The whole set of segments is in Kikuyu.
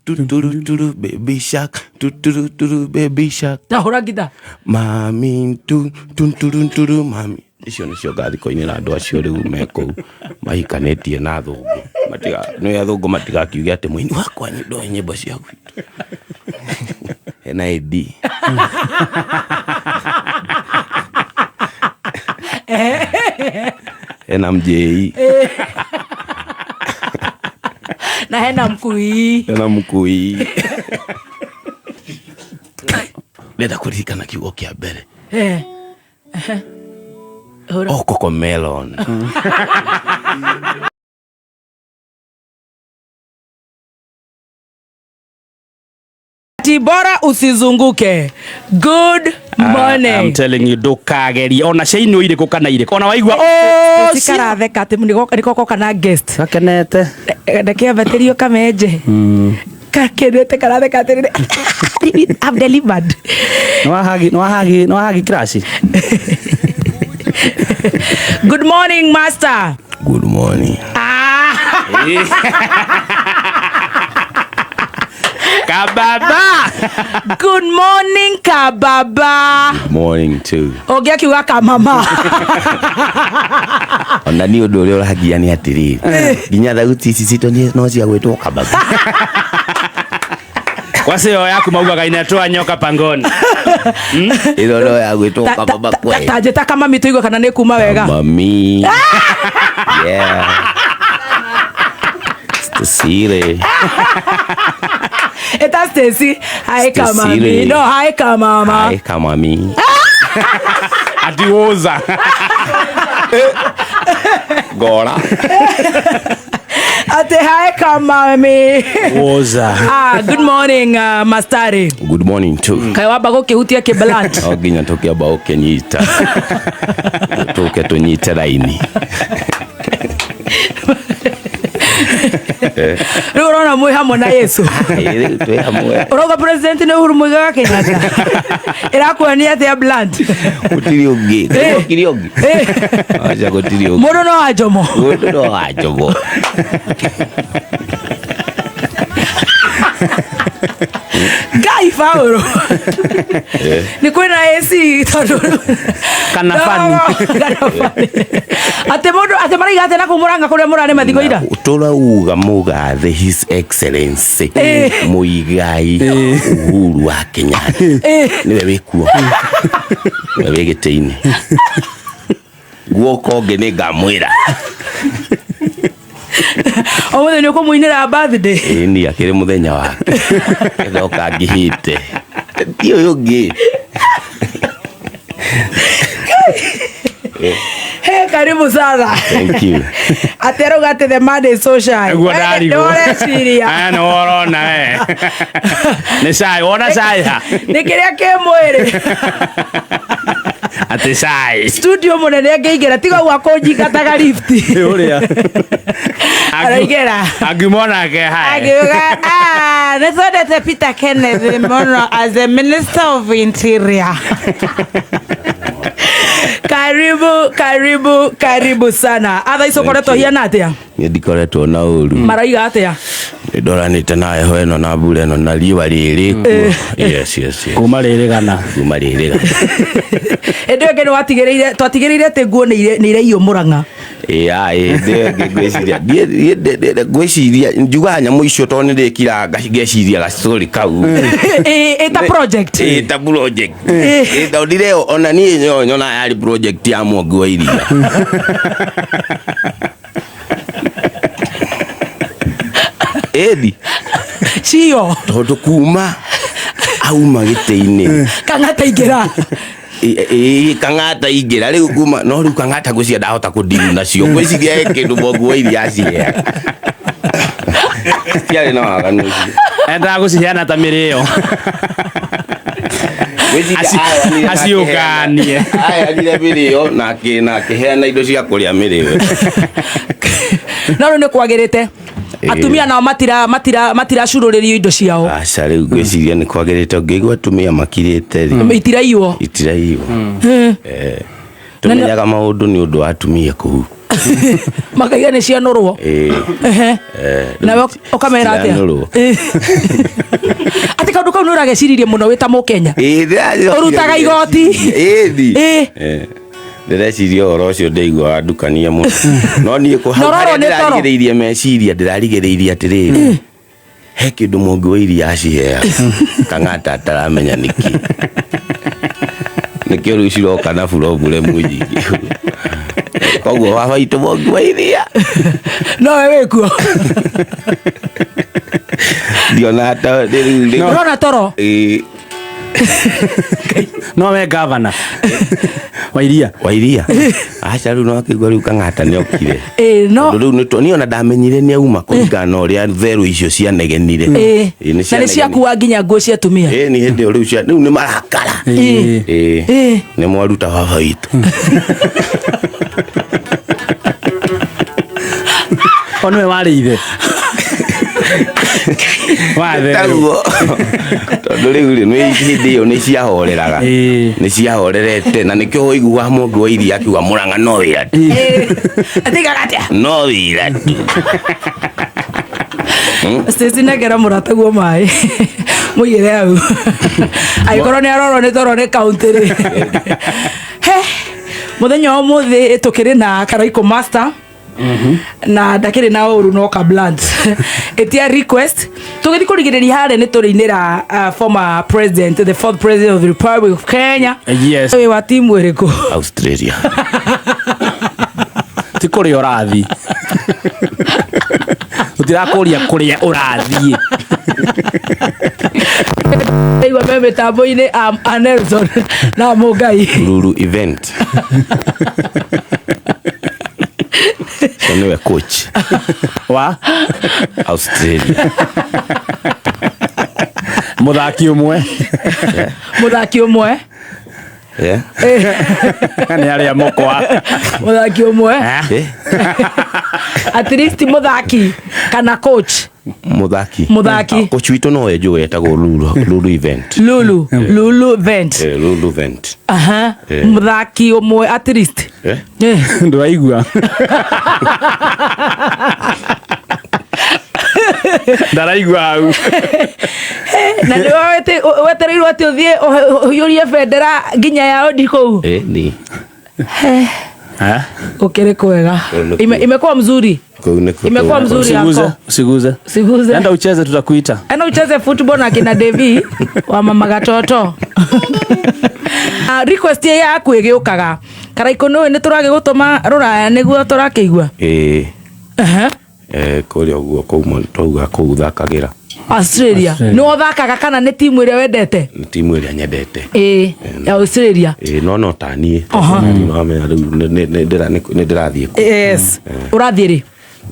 tu turu turu baby shark tu turu turu baby shark. Tahũra ngita. Mami tu tu turu turu mami. Icio nĩcio ngathi kũinĩra andũ acio rĩu me kũu mahikanĩtie na athũngũ. Matiga nĩ athũngũ matigakiuge atĩ mũini wakwa ndoĩ nyĩmbo cia gwitũ. Hena AD. Hena MJE. Na hena mkui. Hena mkui. Ndĩrenda kũririkana kiugo kĩa mbere. Hũra. Oh, Cocomelon. Ati bora usizunguke. Good morning. I'm telling you ndukagerie ona ciainwo irĩkũ kana irĩkũ ona waigua oh Cikaratheka atĩ nĩko goka na guest. gakenete Ndakĩambatĩrio kamenje. Kakenete karatheka atĩrĩrĩ. I've delivered. nĩwahagi nĩwahagi nĩwahagi crash. Good morning, master. Good morning. Ah. Kababa. Good morning, kababa. Good morning too. Ũngĩakiuga kamama. Ona niĩ ũndũ ũrĩa ũrangia nĩ atĩrĩrĩ, nginya thauti ici citũ no cia gwĩtwo kababa. Kwacio yaku maugaga inatoa nyoka pangoni. Ĩno no ya gwĩtwo kababa kwe. Ta njĩta kamami tũigue kana nĩ kuma wega. Mami. Yeah. Cecily. Ĩta Stacy. Hi kamami. Stacy. No, hi kamama. Hi kamami. Ati woza. Ngora. Ati hi kamami. Woza. Ah, good morning, mastari. Good morning too. Kaĩ wamba gũkĩhutia kĩblant. No nginya tũkĩamba ũkĩnyita. Tũke tũnyite raini. Rĩu ũrona mwĩ hamwe na Yesu. Rĩu twĩ hamwe. Ũrauga president nĩ Uhuru Muigai wa Kenyatta. Ĩrakuonia atĩa blunt? Gũtirĩ ũngĩ. Gũtirĩ ũngĩ. Aca gũtirĩ ũngĩ. Mũndũ no wa Jomo. Mũndũ no wa Jomo. Ngai Paulo. Nĩ kwĩna AC tondũ Kana fani. Kana fani. Atĩ mũndũ atĩ maraiga atĩ na kũu Mũrang'a kũrĩa mũrarĩma thikũ ira. Tũrauga mũgathe His Excellency Muigai Uhuru wa Kenyatta nĩwe wĩkuo, nĩwe wĩ gĩtĩ-inĩ. Guoka ũngĩ nĩ ngamwĩra. Ũmũthĩ nĩ ũkũmũinĩra birthday. Ĩni akĩrĩ mũthenya wake ndoka ngĩhĩte ti ũyũ ũngĩ. Hey, karibu sana. Thank you. Atĩ arauga atĩ the man is so shy. Nĩguo ndarigwo. Nĩ ũreciria. Aya nĩ worona we. Nĩ cai, wona cai ha? Nĩ kĩrĩa kĩ mwĩrĩ. Atĩ cai. Studio mũnene angĩingĩra tiga ũguo akũnyingataga lift. Ũrĩa. Araingĩra. Angiumona ke hai. Akiuga, ah, nĩ twendete Peter Kenneth mũno as the Minister of Interior. Karibu, karibu, karibu sana. Atha icio ũkoretwo hiana atĩa? Niĩ ndikoretwo na ũru. Maraiga atĩa? Nĩ ndoranĩte na heho ĩno na mbura ĩno na riũa rĩrĩ kuo. Yes, yes, yes. Kuma rĩrĩgana. Kuma rĩrĩga. Hĩndĩ ĩyo ĩngĩ nĩ watigĩrĩire twatigĩrĩire atĩ nguo nĩ iraiywo Mũrang'a. Ĩĩ hĩndĩ ĩyo ĩngĩ ngwĩciria niĩ ngwĩciria njugaga nyamũ icio tondũ nĩ ndĩkiraga ngeciria gacori kau. Ĩ ta project. Ĩ ta project. Ĩ tondũ ndirĩ ona niĩ nyonaga yarĩ project ya Mwangi wa Iria. Ĩni. Cio. Tondũ kuma auma gĩtĩ-inĩ. Kang'ata ingĩra. Ĩĩ Kang'ata ingĩra rĩu kuma no rĩu Kang'ata ngwĩciria ndahota kũndiru nacio ngwĩciria he kĩndũ Mwangi wa Iria aciheaga. Citiarĩ na waganu ũcio. Endaga gũciheana ta mĩrĩo. Aciũnganie. Aheanire mĩrĩo na akĩheana indo cia kũrĩa mĩrĩo. No rĩu nĩ kwagĩrĩte. Atumia nao matira matira matiracurũrĩrio indo ciao. Aca rĩu ngwĩciria nĩ kwagĩrĩte ũngĩigua atumia makirĩte rĩ. Itiraiywo. Itiraiywo. Tũmenyaga maũndũ nĩ ũndũ wa atumia kũu. Makaiga nĩ cianũrwo. Ĩĩ. Ehe. Eh, Nawe ũkamera atĩa? Citiranũrwo. Ĩ. Atĩ kaũndũ kau nĩ ũrageciririe mũno wĩ ta mũkenya. Ĩĩ, ndĩracokire Ũrutaga igoti. Ĩĩ. Ĩĩ. Eh, ndĩreciria ũhoro ũcio ndĩigua wandukania mũno no niĩ kũ- hau Na ũrorwo harĩa nĩ toro. ndĩrarigĩrĩirie meciria ndĩrarigĩrĩirie atĩrĩrĩ he kĩndũ mũngĩ wa iria aciheaga kang'ata ataramenya nĩkĩ nĩkĩo rĩu ciroka na burobulemu nyingĩ koguo baba witũ mũngĩ wa iria No we wĩ kuo. ndiona ta rĩu Ũrona toro. Ĩĩ, No we gavana wa iria. Wa iria aca rĩu no akĩigua rĩu kang'ata nĩokire. Ĩĩ, no Tondũ rĩu niĩ ona ndamenyire nĩ auma kũringana na ũrĩa therũ icio cianegenire. Ĩĩ. Ĩĩ, nĩ Na nĩ cianegenire. ciakua nginya nguo cia atumia. Ĩĩ, nĩ hĩndĩ ĩyo rĩu rĩu nĩ marakara. Ĩĩ. Ĩĩ. Ĩĩ. Nĩ mwaruta baba witũ. O nĩwe warĩ ithe wa therũ. Taguo tondũ rĩu rĩ nĩ hĩndĩ ĩyo nĩ ciahoreraga. Ĩĩ. Nĩ ciahorerete na nĩkĩo ũiguaga mũndũ wa iria akiuga Mũrang'a no wĩra tu. Ĩĩ. Atigaga atĩa? No wĩra tu. Stacy nengera mũrataguo maĩ mũigĩre hau angĩkorwo nĩ arorwo nĩ toro nĩ kaũntĩ rĩ. He, mũthenya wa ũmũthĩ tũkĩrĩ na Karaikũ Master na ndakĩrĩ na ũru no ka blunt ĩtia request tũgĩthiĩ kũrigĩrĩria harĩa nĩ tũrĩinĩra former president, the fourth president of the Republic of Kenya. Yes. Wĩ wa timu ĩrĩkũ? Australia. Ti kũrĩa ũrathiĩ, tũtirakũria kũrĩa ũrathiĩ. Igua me mĩtambo-inĩ a Nelson na Mũngai. Lulu event. So niwe coach wa Australia. Mũthaki ũmwe. Mũthaki ũmwe. Yeah. Nĩ arĩa mũkwa. Mũthaki ũmwe. Eh? At least mũthaki kana coach. Muthaki. Mũthaki. Ah, coach witũ no enjũĩ etagwo Lulu, Lulu event. Lulu Lulu event. Eh, Lulu event. Aha. Eh. Mũthaki ũmwe at least. Eh? Eh. Ndũraigua, ndaraigua hau. Na nĩ wetereirwo atĩ ũthiĩ ũhiũrie bendera nginya ya Odi kũu. Eh, ni. Eh? Gũkĩrĩ kwega. Imekuwa mzuri. Kũu nĩkuo Imekuwa mzuri. Usiguze, yako. usiguze. Siguze. Enda ucheze, tutakuita. Enda ucheze football na kina Devi wa mama gatoto. Request ĩyo yaku ĩgĩũkaga Karaikũ nĩũĩ nĩ tũragĩgũtũma rũraya nĩguo tũrakĩigua. Ĩĩ. Aha. Eh, kũrĩa ũguo kũu twauga kũu thakagĩra. Australia. Australia. Nĩ ũthakaga kana nĩ timu ĩrĩa wendete? Nĩ timu ĩrĩa nyendete. Ĩĩ, ya Australia. Ĩĩ, no ta niĩ. Aha. Nĩ rĩu nĩ ndĩrathiĩ kũu. Yes. Ũrathiĩ rĩ?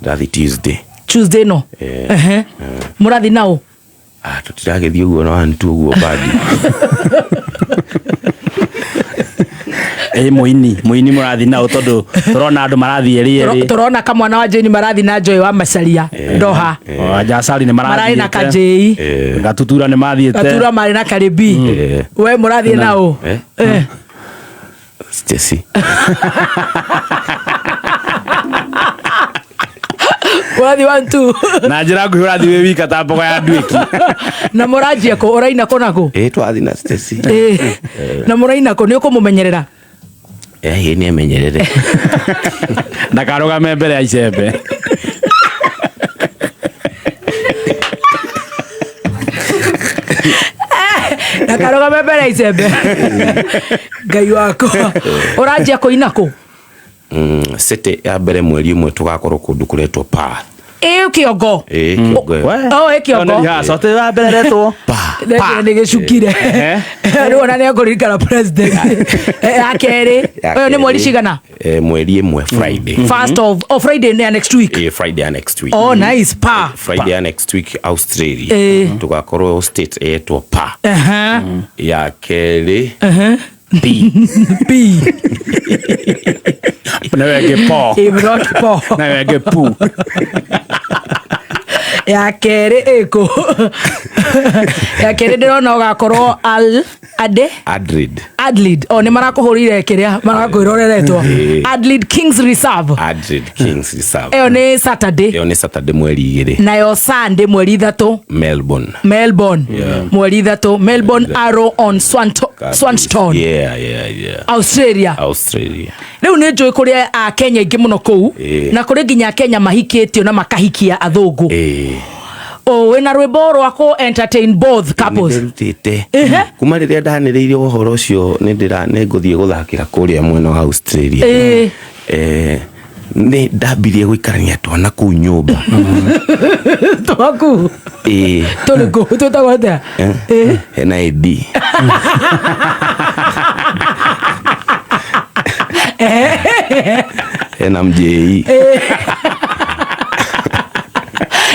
Ndĩrathiĩ Tuesday. Tuesday no. Eh. Ehe. Mũrathiĩ naũ? Ah, tũtiragĩthiĩ ũguo na one two ũguo bandi. Ĩ mũini mũrathiĩ nao tondũ tũrona andũ marathiĩ rĩerĩ. Tũrona kamwana wa Jane marathiĩ na Joy wa Macharia Doha. Jasari nĩ Mararĩ na marathiĩte. Kajei. Eh. Gatutura nĩ mathiĩte. Gatura marĩ na Karibi. Eh. We mũrathiĩ naũ? Eh? Eh. Stacy. Mũrathiĩ one two. Na njĩra nguhĩ ũrathiĩ wĩ wika ta mboga ya nduĩki. Na mũranjia kũ? Ũraina kũ na kũ? Ĩĩ, twathiĩ na Stacy. Ĩĩ. Na mũraina kũ? Nĩ ũkũmũmenyerera? Eh, ĩĩ, nĩ emenyerere. Ndakarũgame mbere ya icembe. Ndakarũgame mbere ya icembe. Ngai wakwa. Ũranjia kũina kũ? City ya mbere mweri ũmwe tũgakorwo kũndũ kũretwo Perth. Ĩĩ, kĩongo. Ĩĩ, kĩongo ĩyo. Oh, ĩ kĩongo. Nĩ rehearsal. Atĩ wa mbere retwo. Ndekire nĩ gĩcukire. Rĩu ona nĩ ekũririkana president. Ya kerĩ. Ya Ũyũ nĩ mweri kerĩ, cigana? Mweri ĩmwe Friday. First of, oh, Friday nĩ ya next week. Ĩĩ, Friday ya next week. Oh, nice. Pa. Friday ya next week Australia. Ĩĩ. Tũgakorwo state ĩtwo Pa. Aha. Ya kerĩ P. P. Nawe ĩngĩ po. Ĩĩ, mũroki po. Nawe ĩngĩ pu. Ya kerĩ ĩkũ? Ya kerĩ ndĩrona ũgakorwo al ade Adelaide. Adelaide. O nĩ marakũhũrire kĩrĩa marakwĩroreretwo. Ĩĩ. Adelaide Kings Reserve. Adelaide Kings Reserve. Ĩyo nĩ Saturday. Ĩyo nĩ Saturday 2 mweri. Nayo Sunday 3 mweri Melbourne. Melbourne. Yeah. 3 mweri Melbourne Arrow on Swanston. Yeah. Australia. Australia. Rĩu nĩ njũĩ kũrĩ a Kenya aingĩ mũno kũu. Ĩĩ. Na kũrĩ nginya Kenya mahikĩtio na makahikia athũngũ. Ĩĩ. O wĩna rwĩmbo rwa kũ entertain both couples. Nĩndĩrutĩte. Ehe. Kuma rĩrĩa ndanĩrĩire ũhoro ũcio nĩ ngũthiĩ gũthakĩra kũrĩa mwena wa Australia. Ĩĩ. Nĩ ndambirie gũikarania twana kũu nyũmba. Twaku. Ĩĩ. Tũrĩkũ twĩtagwo atĩa? Eh? Ĩĩ. Hena AD. Hena MJE.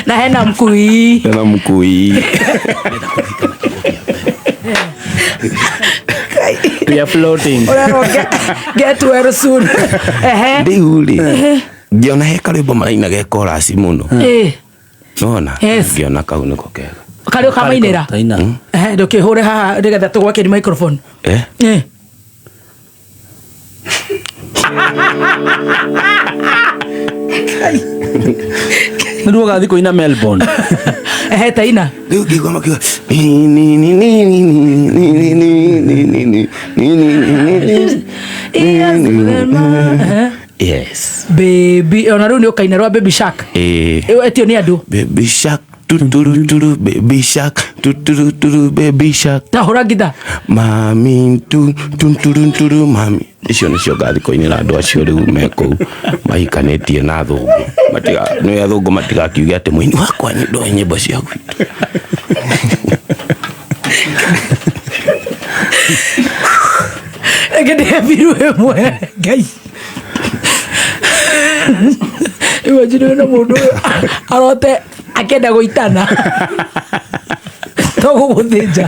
Na hena mkui. Hena mkui. We are floating. Ũrerwo get well soon. Ehe. Rĩu rĩ ngĩona he karwĩmbo maraina ge chorus mũno. Ĩĩ. Nona Yes. ngĩona kau nĩko kega. Karĩ ũkamainĩra. Taina. Ehe, ndũkĩhũre haha nĩgetha tũgwakĩrie microphone. Eh? Ĩĩ. Nĩruo ũgathiĩ kũina Melbourne. Ehe, taina. Rĩu ngĩigua makiuga ni ni ni ni ni ni ni ni ni ni ni ni ni ni Yes, Ehe. Yes. Baby, ona rĩu nĩ ũkaina rwa Baby Shark. Eh. Ĩyo etio nĩ andũ. Baby shark tuturu turu baby shark tuturu turu baby shark Ta hũra ngita. mami tu tunturu turu mami icio nĩcio ngathi kũinĩra andũ acio rĩu me kũu mahikanĩtie na athũngũ matiga nĩ athũngũ matigakiuge atĩ mũini wakwa nĩ ndoĩ nyĩmbo cia gwitũ. Reke ndĩhe ĩmwe. Ngai. Imagine wĩna mũndũ ũyũ arote akĩenda gũitana. To gũgũthĩnja.